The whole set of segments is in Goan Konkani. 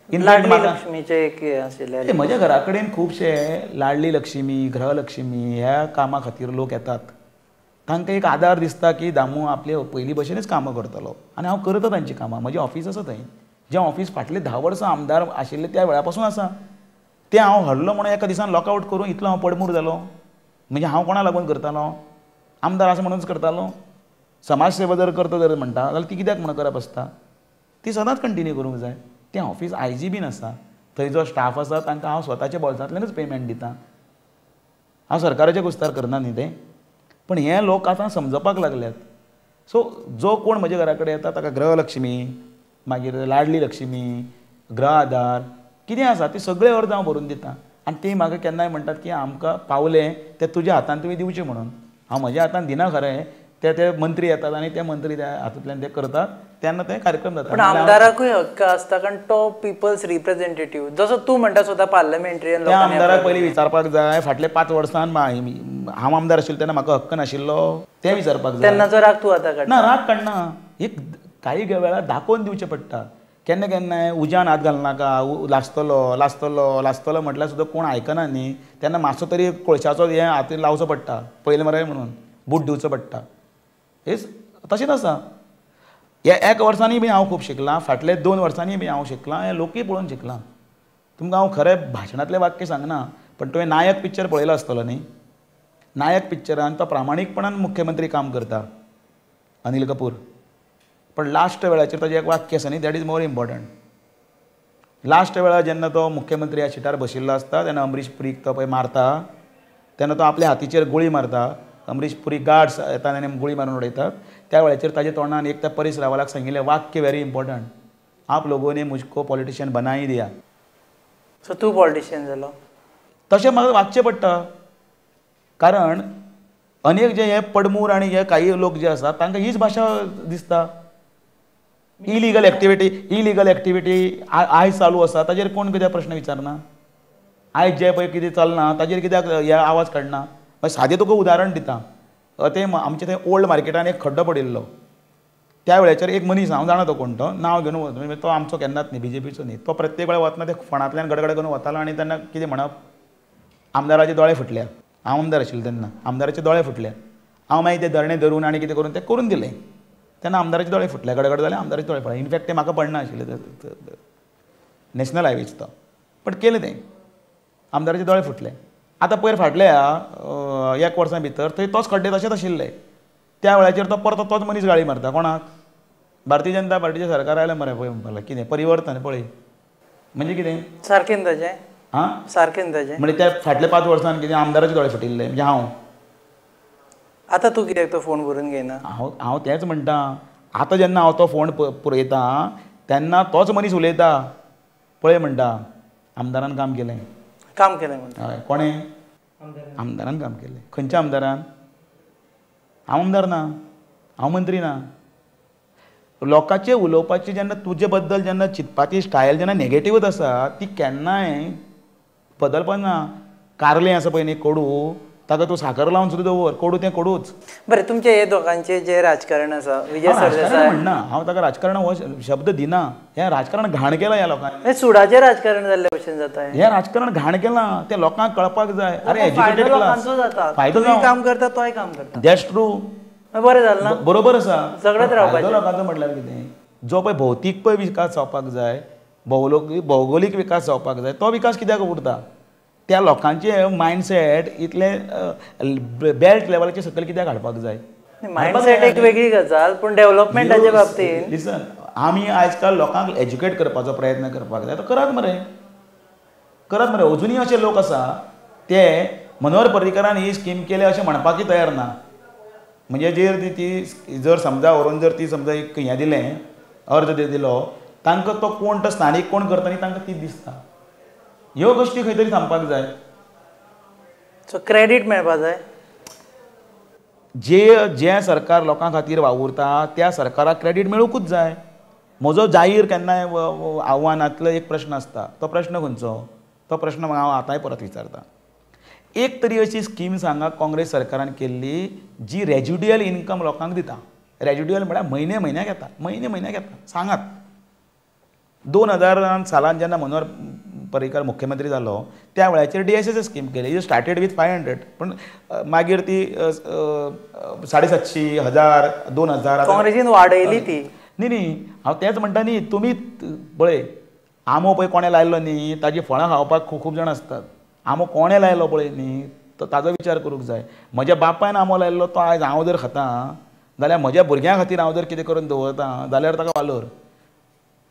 लाडली लक्ष्मीचे एक आशिल्लें. म्हज्या घरा कडेन खुबशे लाडली लक्ष्मी, गृहलक्ष्मी ह्या कामा खातीर लोक येतात. तांकां एक आदार दिसता की दामू आपले पयलीं भशेनच कामां करतलो आनी हांव करता तांचीं कामां. म्हजें ऑफीस आसा थंय, जें ऑफीस फाटले 10 वर्सां आमदार आशिल्ले त्या वेळा पासून आसा. तें हांव हरलो म्हणून एका दिसान लॉकआवट करून इतलो हांव पडमूर जालो. म्हणजे हांव कोणा लागून करतालो? आमदार आसा म्हणूनच करतालो. समाज सेवा जर करता जर म्हणटा जाल्यार ती कित्याक म्हणून करप आसता? ती सदांच कंटिन्यू करूंक जाय. तें ऑफीस आयजी बीन आसा, थंय जो स्टाफ आसा तांकां हांव स्वताच्या बोल्सांतल्यानच पेमेंट दिता. हांव सरकाराच्या कुस्तार करना न्ही तें. पण हे लोक आतां समजपाक लागल्यात. सो जो कोण म्हज्या घरा कडेन येता ताका गृहलक्ष्मी, मागीर लाडली लक्ष्मी, गृह आधार कितें आसा ते सगळे अर्ज हांव भरून दिता. आनी ते म्हाका केन्नाय म्हणटात की आमकां पावलें तें तुज्या हातान तुवें दिवचें म्हणून. हांव म्हज्या हातान दिना खरें, ते ते मंत्री येतात आनी ते मंत्री त्या हातूंतल्यान ते करतात तेन्ना ते कार्यक्रम जाता. पण आमदाराकूय हक्क आसता, कारण तो पिपल्स रिप्रेझेंटेटिव्ह. जसो तूं म्हणटा स्वता पार्लमेंटरियन, त्या आमदाराक पयलीं विचारपाक जाय. फाटले 5 वर्सां हांव आमदार आशिल्लो तेन्ना म्हाका हक्क नाशिल्लो तें विचारपाक जाय. तेन्नाचो राग तूं आतां काडटा? ना, राग काडना. एक काही वेळार दाखोवन दिवचें पडटा. केन्ना केन्नाय उज्यान हात घालनाका, लासतलो लासतलो लासतलो म्हटल्यार सुद्दां कोण आयकना न्ही, तेन्ना मातसो तरी कोळशाचो हें हात लावचो पडटा पयलें मरे म्हणून, बूट दिवचो पडटा. हेच तशेंच आसा. ह्या एक वर्सांनी बी हांव खूब शिकलां, फाटले 2 वर्सांनी बी हांव शिकलां, हें लोकूय पळोवन शिकलां. तुमकां हांव खरें भाशणांतलें वाक्य सांगना, पण तुवें नायक पिक्चर पळयलो आसतलो न्ही. नायक पिक्चरान तो प्रामाणीकपणान मुख्यमंत्री काम करता, अनिल कपूर. पण लास्ट वेळाचेर ताजें एक वाक्य आसा न्ही, that is more important. Last वेळार जेन्ना तो मुख्यमंत्री ह्या सिटार बशिल्लो आसता तेन्ना अमरीश पुरीक तो पळय मारता, तेन्ना तो आपल्या हातीचेर गुळी मारता. अमरीश पुरी गार्ड्स येतात आनी गुळी मारून उडयतात. त्या वेळाचेर ताज्या तोंडान एक त्या परेश रावलाक सांगिल्लें वाक्य व्हेरी इम्पॉर्टंट, आप लोगों ने मुझको पॉलिटिशियन बना ही दिया. सो तूं पॉलिटिशियन जालो? तशें म्हाका वागचें पडटा, कारण अनेक जे हे पडमूर आनी हे काही लोक जे आसा तांकां हीच भाशा दिसता. इलिगल एक्टिविटी, इलिगल एक्टिविटी आयज चालू आसा ताजेर कोण कित्याक प्रश्न विचारना? आयज जें पळय कितें चलना ताजेर कित्याक हे आवाज काडना? सादें तुका उदाहरण दिता. तें आमचे थंय ओल्ड मार्केटान एक खड्डो पडिल्लो, त्या वेळाचेर एक मनीस, हांव जाणा तो कोण तो, नांव घेवन, तो आमचो केन्नाच न्ही, बीजेपीचो न्ही, तो प्रत्येक वेळा वतना ते फोणांतल्यान गडगड करून वतालो आनी तेन्ना कितें म्हणप, आमदाराचे दोळे फुटल्या. हांव आमदार आशिल्लो तेन्ना, आमदाराचे दोळे फुटल्या. हांव मागीर ते धरणे धरून आनी कितें करून तें करून दिलें. तेन्ना आमदाराचे दोळे फुटले, गडगड जाले, आमदाराचे दोळे फुटले. इनफॅक्ट ते म्हाका पडना आशिल्लें, नॅशनल हायवेच तो, पण केलें तें, आमदाराचे दोळे फुटले. आतां पयर फाटल्या एक वर्सां भितर थंय तोच खड्डे तशेंच आशिल्ले. त्या वेळाचेर तो परतो तोच मनीस गाळी मारता कोणाक? भारतीय जनता पार्टीचें सरकार आयलें मरे पळय म्हणपाक लागलो, कितें परिवर्तन पळय म्हणजे कितें सारकें ताजें? हां, सारकें ताजें. म्हणजे त्या फाटल्या 5 वर्सांन कितें आमदाराचे दोळे फुटिल्ले म्हणजे हांव. आतां तूं कित्याक तो फोन भरून घेयना? हांव हांव तेंच म्हणटा. आतां जेन्ना हांव तो फोन पुरयता तेन्ना तोच मनीस उलयता, पळय म्हणटा आमदारान काम केलें. काम केलें म्हणटा? हय. कोणें? आमदारान काम केलें. खंयच्या आमदारान? हांव आमदार ना, हांव मंत्री ना. लोकांचे उलोवपाची जेन्ना तुजे बद्दल जेन्ना चिंतपाची स्टायल जेन्ना नेगेटिवच आसा ती केन्नाय बदलपाक ना. कारलें आसा पळय न्ही कोडू, ताका तूं साकर लावन सुद्दां दवर, कोडू तें कोडूच. बरें, तुमचें हे दोगांचें जें राजकारण आसा, विजय सरदेसाय म्हणना हांव ताका, राजकारण हो शब्द दिना. हें राजकारण घाण केलां ह्या लोकांनी, सुडाचें राजकारण जाल्ले भशेन जाता. हें राजकारण घाण केलां तें लोकांक कळपाक जाय. अरे एज्युकेटेड क्लास, फायदो काम करता तोय काम करता. That's true. बरें जालें ना? बरोबर आसा. सगळेंच रावपाचें लोकांचो म्हटल्यार कितें, जो पळय भौतीक पळय विकास जावपाक जाय, भौगोलीक विकास जावपाक जाय, तो विकास कित्याक उरता? त्या लोकांचे मायंडसेट इतले बेल्ट लेवलाचे सकयल कित्याक हाडपाक जाय? मायंडसेट एक वेगळी गजाल, पूण डेव्हलपमेंटाचे बाबतींत लिसन, आमी आजकाल लोकांक एज्युकेट करपाचो प्रयत्न करपाक जाय. तो करात मरे, करात मरे. अजुनूय अशे लोक आसा ते मनोहर पर्रीकरान ही स्कीम केली अशें म्हणपाकय तयार ना. म्हणजे जर ती जर समजा व्हरून जर ती समजा एक हें दिलें, अर्ज दिलो, तांकां तो कोण तो स्थानीक कोण करता न्ही तांकां ती दिसता. ह्यो गोश्टी खंय तरी थांबपाक जाय. सो क्रेडीट मेळपा जाय. जे जे सरकार लोकां खातीर वावुरता त्या सरकाराक क्रेडीट मेळुंकूच जाय. म्हजो जाहीर केन्नाय आव्हानांतलो एक प्रश्न आसता, तो प्रश्न खंयचो? तो प्रश्न हांव आतांय परत विचारता. एक तरी अशी स्कीम सांगा काँग्रेस सरकारान केल्ली जी रेज्युडियल इन्कम लोकांक दिता. रेज्युडियल म्हळ्यार म्हयने म्हयन्याक येता, म्हयने म्हयन्याक येता. सांगात, 2000 सालान जेन्ना मनोहर पर्रीकर मुख्यमंत्री जालो त्या वेळाचेर DSSS scheme केली. You started with 500, पूण मागीर ती 750, 1000, 2000 काँग्रेसीन वाडयली ती. न्ही न्ही, हांव तेंच म्हणटा न्ही, तुमी पळय आंबो पळय कोणें लायलो न्ही ताजी फळां खावपाक खूब खूब जाण आसतात. आंबो कोणें लायलो पळय न्ही तो ताजो विचार करूंक जाय. म्हज्या बापायन आंबो लायल्लो तो आयज हांव जर खाता जाल्यार म्हज्या भुरग्यां खातीर हांव जर कितें करून दवरता जाल्यार ताका वालोर.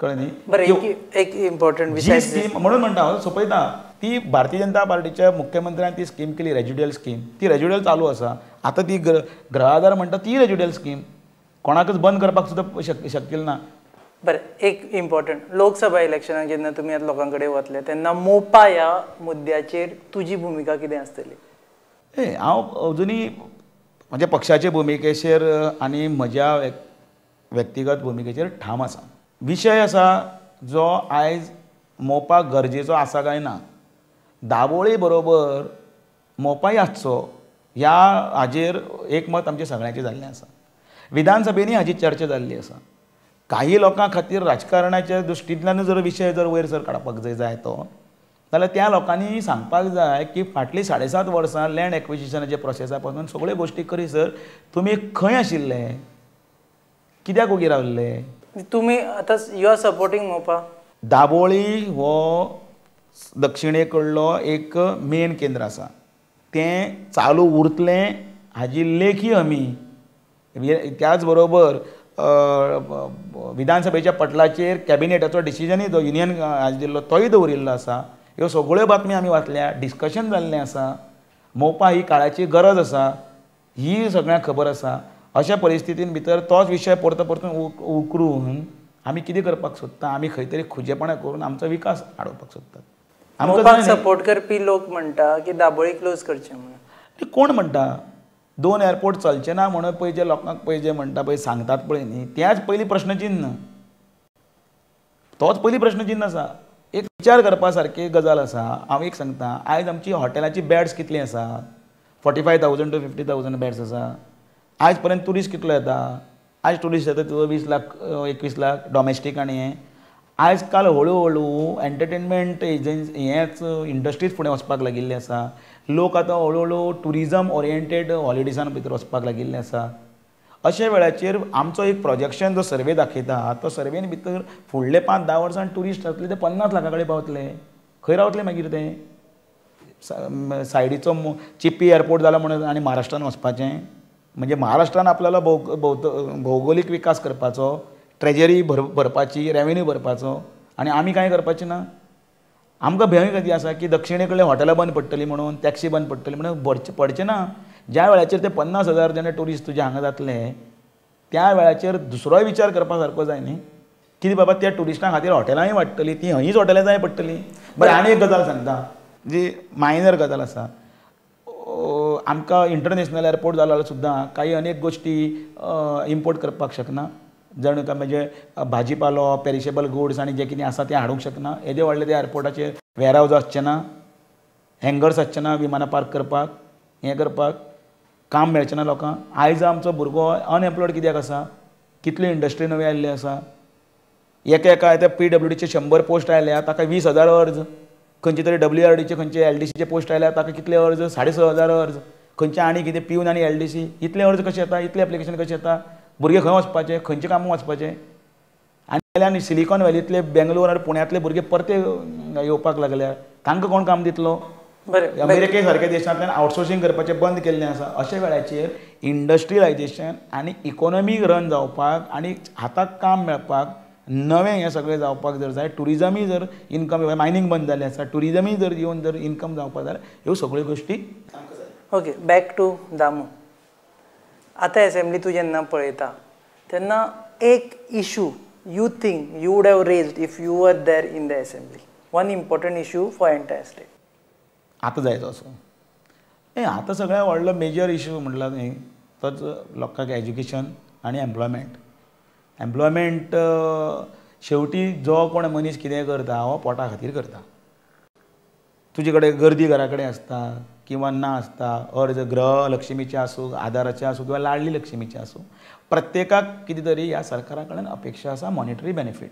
कळ्ळें न्ही? बरें, एक इम्पॉर्टंट जी स्कीम म्हणून म्हणटा हांव सोंपयता, ती भारतीय जनता पार्टीच्या मुख्यमंत्र्यान ती स्कीम केली, रेजिड्युअल स्कीम. ती रेजिड्युअल चालू आसा आतां. ती गृह आधार म्हणटा ती रेजिड्युअल स्कीम कोणाकच बंद करपाक सुद्दां शक्य ना. बरें, एक इम्पॉर्टंट, लोकसभा इलेक्शनाक जेन्ना तुमी आतां लोकां कडेन वतले तेन्ना मोपा ह्या मुद्द्याचेर तुजी भुमिका कितें आसतली? ए, हांव अजुनूय म्हज्या पक्षाचे भुमिकेचेर आनी म्हज्या व्यक्तिगत भुमिकेचेर ठाम आसा. विशय आसा जो आयज मोपा गरजेचो आसा काय ना, दाबोळी बरोबर मोपाय आसचो ह्या हाजेर एकमत आमचें सगळ्यांचें जाल्लें आसा. विधानसभेंनी हाजी चर्चा जाल्ली आसा. काही लोकां खातीर राजकारणाच्या दृश्टींतल्यान जर विशय जर वयर सर काडपाक जाय तो जाल्यार त्या लोकांनी सांगपाक जाय की फाटलीं 7.5 वर्सां लँड एक्विजिशनाच्या प्रोसेसा पासून सगळ्यो गोश्टी करीसर तुमी खंय आशिल्ले, कित्याक ओगी रावल्ले? तुमी आतां you are supporting Mopa? Dabolim हो दक्षिणे कडलो एक मेन केंद्र आसा, तें चालू उरतलें हाजी लेखी हमी. त्याच बरोबर विधानसभेच्या पटलाचेर कॅबिनेटाचो डिसिजनूय जो युनियन आज दिल्लो तोय दवरिल्लो आसा. ह्यो सगळ्यो बातमी आमी वाचल्या, डिस्कशन जाल्लें आसा. मोपा ही काळाची गरज आसा ही सगळ्यांक खबर आसा. अशा परिस्थितीन भितर तोच विशय परतो परतून उकरून आमी कितें करपाक सोदता, आमी खंय तरी खुजेपणां करून आमचो विकास हाडोवपाक सोदतात. आमकां सपोर्ट करपी लोक म्हणटा की दाबोळी क्लोज करचें म्हणून. कोण म्हणटा? 2 एअरपोर्ट चलचे ना म्हणून पळय जे लोकांक पळय जे म्हणटा पळय सांगतात पळय न्ही, त्याच पयलीं प्रश्नचिन्न, तोच पयलीं प्रश्नचिन्न आसा. एक विचार करपा सारकी गजाल आसा. हांव एक सांगता, आयज आमची हॉटेलाची बॅड्स कितलीं आसा? 45,000 to 50,000 beds आसा. आयज पर्यंत ट्युरिस्ट कितलो येता? आयज ट्युरिस्ट येता तुजो 20 लाख 21 लाख डॉमेस्टीक. आनी हें आयज काल हळू हळू एंटरटेनमेंट एजन्सी हेंच इंडस्ट्रीज फुडें वचपाक लागिल्ली आसा. लोक आतां हळू हळू ट्युरिजम ओरिएंटेड हॉलिडेजान भितर वचपाक लागिल्ले आसा. अशा वेळाचेर आमचो एक प्रोजेक्शन जो सर्वे दाखयता तो सर्वेन भितर फुडले 5-10 वर्सां ट्युरिस्ट जातले ते 50 लाखां कडेन पावतले. खंय रावतले मागीर ते? सायडीचो चिप्पी एअरपोर्ट जाला म्हणून आनी महाराष्ट्रान वचपाचें म्हणजे महाराष्ट्रान आपल्याला भौगोलीक विकास करपाचो, ट्रेजरी भरपाची, रेवेन्यू भरपाचो, आनी आमी कांय करपाचें ना. आमकां भंय कधी आसा की दक्षिणे कडले हॉटेलां बंद पडटलीं म्हणून, टॅक्सी बंद पडटली म्हणून. पडचें ना. ज्या वेळाचेर ते 50,000 जेन्ना ट्युरिस्ट तुजे हांगा जातले त्या वेळाचेर दुसरोय विचार करपा सारको जाय न्ही, कितें बाबा त्या ट्युरिस्टां खातीर हॉटेलांय वाडटलीं, ती हयींच हॉटेलां जाय पडटलीं. बरें, आनी एक गजाल सांगता जी मायनर गजाल आसा. आमकां इंटरनॅशनल एअरपोर्ट जालो जाल्यार सुद्दां काही अनेक गोश्टी इम्पोर्ट करपाक शकना, जणू काय म्हणजे भाजीपालो, पेरिशेबल गुड्स आनी जें कितें आसा तें हाडूंक शकना. येदे व्हडले त्या एअरपोर्टाचेर वेअरहावज आसचें ना, हँगर्स आसचे ना विमानां पार्क करपाक, हें करपाक काम मेळचें ना लोकांक. आयज आमचो भुरगो अनएम्प्लॉयड कित्याक आसा? कितल्यो इंडस्ट्री नव्यो आयिल्ल्यो आसा. एका एका आतां PWDचे 100 पोस्ट आयल्या ताका 20,000 अर्ज, खंयचे तरी WRDचे खंयचे LDCचे पोस्ट आयल्या ताका कितले अर्ज? 6,500 अर्ज. खंयचे आनी कितें पिवन आनी LDC, इतले अर्ज कशे येता? इतले एप्लिकेशन कशें येता? भुरगे खंय वचपाचे? खंयच्या कामाक वचपाचे? आनी आनी सिलिकॉन व्हॅलींतले, बेंगलोर आनी पुण्यांतले भुरगे परते येवपाक लागल्या, तांकां कोण काम दितलो? बरें, अमेरिके सारक्या देशांतल्यान आउटसोर्सिंग करपाचें बंद केल्लें आसा. अशा वेळाचेर इंडस्ट्रियलायजेशन आनी इकोनॉमी रन जावपाक आनी हाताक काम मेळपाक नवें हें सगळें जावपाक जर जाय, ट्युरिजमूय जर इनकम, मायनींग बंद जालें आसा, ट्युरिजमूय जर येवन जर इनकम जावपाक जाय, ह्यो सगळ्यो गोश्टी. Okay, back to Damu. आतां एसेंब्ली तूं जेन्ना पळयता तेन्ना एक issue you think you would have raised if you were there in the assembly, one important issue for entire state? आतां जायचो असो आतां सगळ्यांत व्हडलो मेजर इशू म्हणल्यार न्ही तोच लोकांक एज्युकेशन आनी एम्प्लॉयमेंट. एम्प्लॉयमेंट शेवटी जो कोण मनीस कितें करता हो पोटा खातीर करता. तुजे कडेन गर्दी घरा कडेन आसता किंवा ना आसता, अर्ज गृह लक्ष्मीचे आसूं, आधाराचे आसूं किंवा लाडली लक्ष्मीचे आसूं, प्रत्येकाक कितें तरी ह्या सरकारा कडेन अपेक्षा आसा मॉनिटरी बेनिफीट.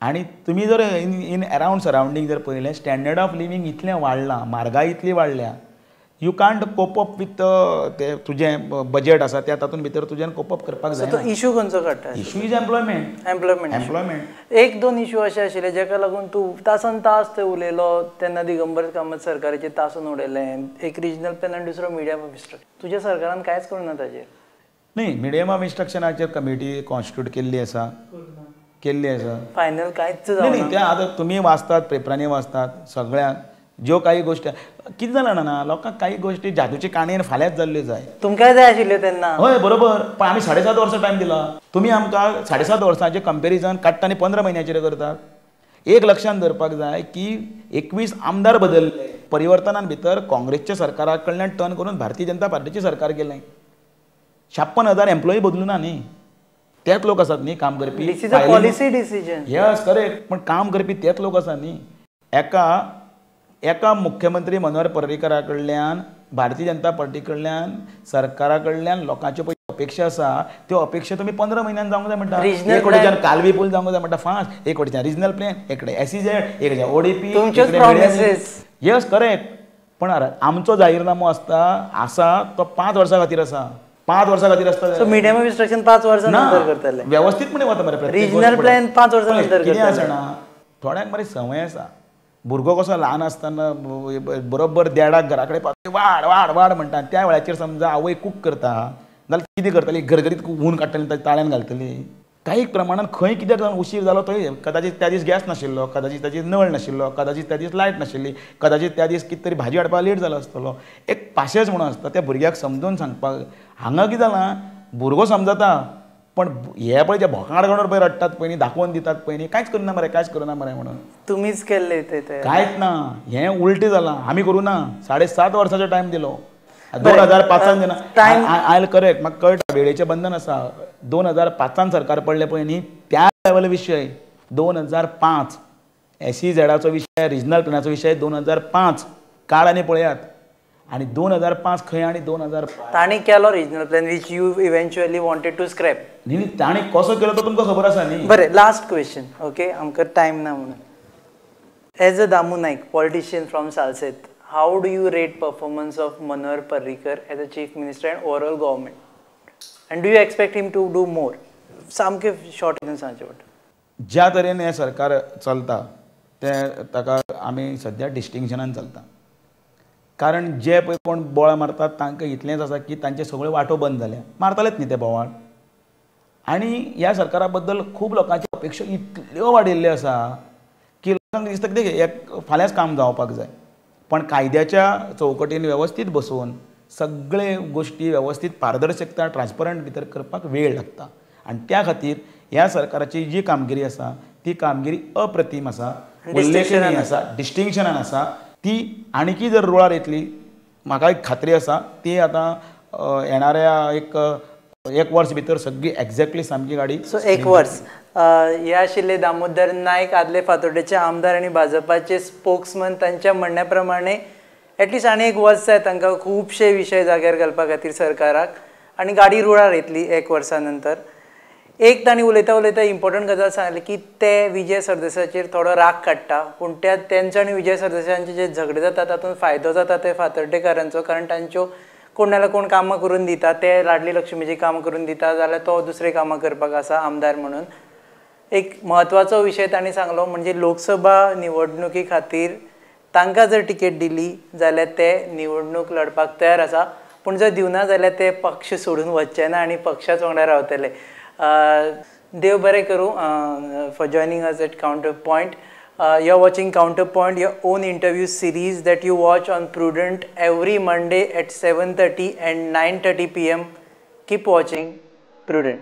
आनी तुमी जर इन अरावंड सरावंडींग जर पळयलें, स्टँडर्ड ऑफ लिवींग इतलें वाडलां, म्हारगाय इतली वाडल्या, you can't cope up with ते तुजें बजेट आसा त्या तातूंत भितर तुज्यान कोप अप करपाक जाय. तो इशू खंयचो काडटा? Issue is employment. Employment employment एक दोन इशू अशे आशिल्ले जेका लागून तूं तासान तास थंय उलयलो तेन्ना दिगंबर कामत सरकाराचेर तासून उडयलें. एक रिजनल प्लॅन आनी दुसरो मिडियम ऑफ इन्स्ट्रक्शन. तुज्या सरकारान कांयच करूं ना ताजेर? न्ही, मिडियम ऑफ इन्स्ट्रक्शनाचेर कमिटी कॉन्स्टिट्यूट केल्ली आसा, केल्ली आसा. फायनल कांयच न्ही. ते आतां तुमी वाचतात, पेपरांनी वाचतात सगळ्यांक ज्यो काही गोष्टी कितें जालां ना, लोकांक काही गोष्टी जादूची काणयेन फाल्यांच जाल्ल्यो जाय. तुमकांय जाय आशिल्ल्यो तेन्ना. हय बरोबर, पण आमी 7.5 वर्सां टायम दिला. तुमी आमकां 7.5 वर्सांचें कंपेरिजन काडटा आनी 15 म्हयन्याचेर करतात. एक लक्षांत दवरपाक जाय की 21 आमदार बदलले परिवर्तनान भितर. काँग्रेसच्या सरकारा कडल्यान टर्न करून भारतीय जनता पार्टीचें सरकार गेलें. 56,000 एम्प्लॉई बदलूं ना न्ही, तेच लोक आसात न्ही काम करपी. This is a policy decision. Yes correct, पण काम करपी तेच लोक आसात न्ही. एका मुख्यमंत्री मनोहर पर्रीकरा कडल्यान, भारतीय जनता पार्टी कडल्यान, सरकारा कडल्यान लोकांच्यो पळय अपेक्षा आसा, त्यो अपेक्षा तुमी 15 म्हयन्यान जावंक जाय म्हणटा. एक वटेच्यान कालवी पूल जावंक जाय म्हणटा फास्ट, एक वटेच्यान रिजनल प्लॅन, एकडे एसईझेड, एक वटेच्यान ओडीपी. येस करेक्ट, पण आमचो जाहीरनामो आसता आसा तो 5 वर्सां खातीर आसा. 5 वर्सां खातीर आसता. सो मिडियम ऑफ इन्स्ट्रक्शन 5 वर्सां नंतर करतले. वेवस्थीतपणे वता मरे. रिजनल प्लॅन 5 वर्सां नंतर. कितें आसा ना, थोड्यांक मरे संवय आसा. भुरगो कसो ल्हान आसतना बरोबर देडाक घरा कडेन पावता, वाड वाड वाड म्हणटा. त्या वेळाचेर समजा आवय कूक करता जाल्यार कितें करतली, गरगरीत हून काडटली, ताच्या ताळ्यान घालतली. काही प्रमाणान खंय कित्याक लागून उशीर जालो थंय कदाचित त्या दीस गॅस नाशिल्लो, कदाचित त्या दीस नळ नाशिल्लो, कदाचित त्या दीस लायट नाशिल्ली, कदाचित त्या दीस कितें तरी भाजी हाडपाक लेट जालो आसतलो. एक पाशेंस म्हणून आसता त्या भुरग्याक समजून सांगपाक. हांगा कितें जालां, भुरगो समजता पण हे पळय जे भोकाड घालून पळय रडटात पळय न्ही, दाखोवन दितात पळय न्ही, कांयच करिना मरे, कांयच करिना मरे म्हणून. तुमीच केल्ले ते कांयच ना. हें उलटें जालां. आमी करूं ना. 7.5 वर्सांचो टायम दिलो. 2005 जेन्ना आयल करेक्ट म्हाका कळटा वेळेचें बंधन आसा. 2005 सरकार पडलें पळय न्ही, त्या लेवल विशय 2005 एसईझेडाचो विशय, रिजनल प्लॅनाचो विशय 2005 काड आनी पळयात. आनी 2005 खंय आनी 2005 तांणी केलो regional plan which you eventually wanted to scrap. न्ही, तांणी कसो केलो तो तुमकां खबर आसा न्ही. बरें, लास्ट क्वेश्चन. ओके, आमकां टायम ना म्हणून. As a Damu Naik, politician from Salcete, how do you rate performance of Manohar Parrikar as a chief minister and overall government, and do you expect him to do more? सामकें शॉर्ट हितून सांगचें पडटा. ज्या तरेन हें सरकार चलता तें ताका आमी सद्या डिस्टिंक्शनान चलता. कारण जे पळय कोण बोळां मारतात तांकां इतलेंच आसा की तांचे सगळे वांटो बंद जाल्या, मारतालेच न्ही ते बोवाळ. आनी ह्या सरकारा बद्दल खूब लोकांच्यो अपेक्षा इतल्यो वाडिल्ल्यो आसा की लोकांक दिसता की एक फाल्यांच काम जावपाक जाय. पण कायद्याच्या चौकटीन वेवस्थीत बसोवन सगळे गोश्टी वेवस्थीत पारदर्शकता ट्रान्सपरंट भितर करपाक वेळ लागता. आनी त्या खातीर ह्या सरकाराची जी कामगिरी आसा ती कामगिरी अप्रतीम आसा, उल्लेखनीय आसा, डिस्टिंक्शनान आसा. ती आणकी जर रुळार येतली म्हाका एक खात्री आसा ती आतां येणाऱ्या एक वर्स भितर सगळी एक्झॅक्टली सामकी गाडी. सो एक वर्स हे आशिल्ले दामोदर नायक, आदले फातोड्डेचे आमदार आनी भाजपाचे स्पोक्समन. तांच्या म्हणण्या प्रमाणे एटलिस्ट आनी एक वर्स जाय तांकां खुबशे विशय जाग्यार घालपा खातीर सरकाराक, आनी गाडी रुळार येतली एक वर्सा नंतर. एक तांणी उलयता उलयता इम्पॉर्टंट गजाल सांगली की ते विजय सरदेसाचेर थोडो राग काडटा, पूण त्या तेंचो आनी विजय सरदेसांचे जे झगडे जाता तातूंत फायदो जाता ते फातर्डेकारांचो, कारण तांच्यो कोण नाल्यार कोण कामां करून दिता, ते लाडली लक्ष्मीची कामां करून दिता जाल्यार तो दुसरे कामां करपाक आसा आमदार म्हणून. एक म्हत्वाचो विशय तांणी सांगलो म्हणजे लोकसभा निवडणुकी खातीर तांकां जर तिकेट दिली जाल्यार ते निवडणूक लढपाक तयार आसा, पूण जर दिवना जाल्यार ते पक्ष सोडून वचचे ना आनी पक्षाच वांगडा रावतले. देव बरें करूं for joining us at counter point. You are watching counter point, your own interview series that you watch on Prudent every Monday at 7:30 and 9:30 PM. Keep watching Prudent.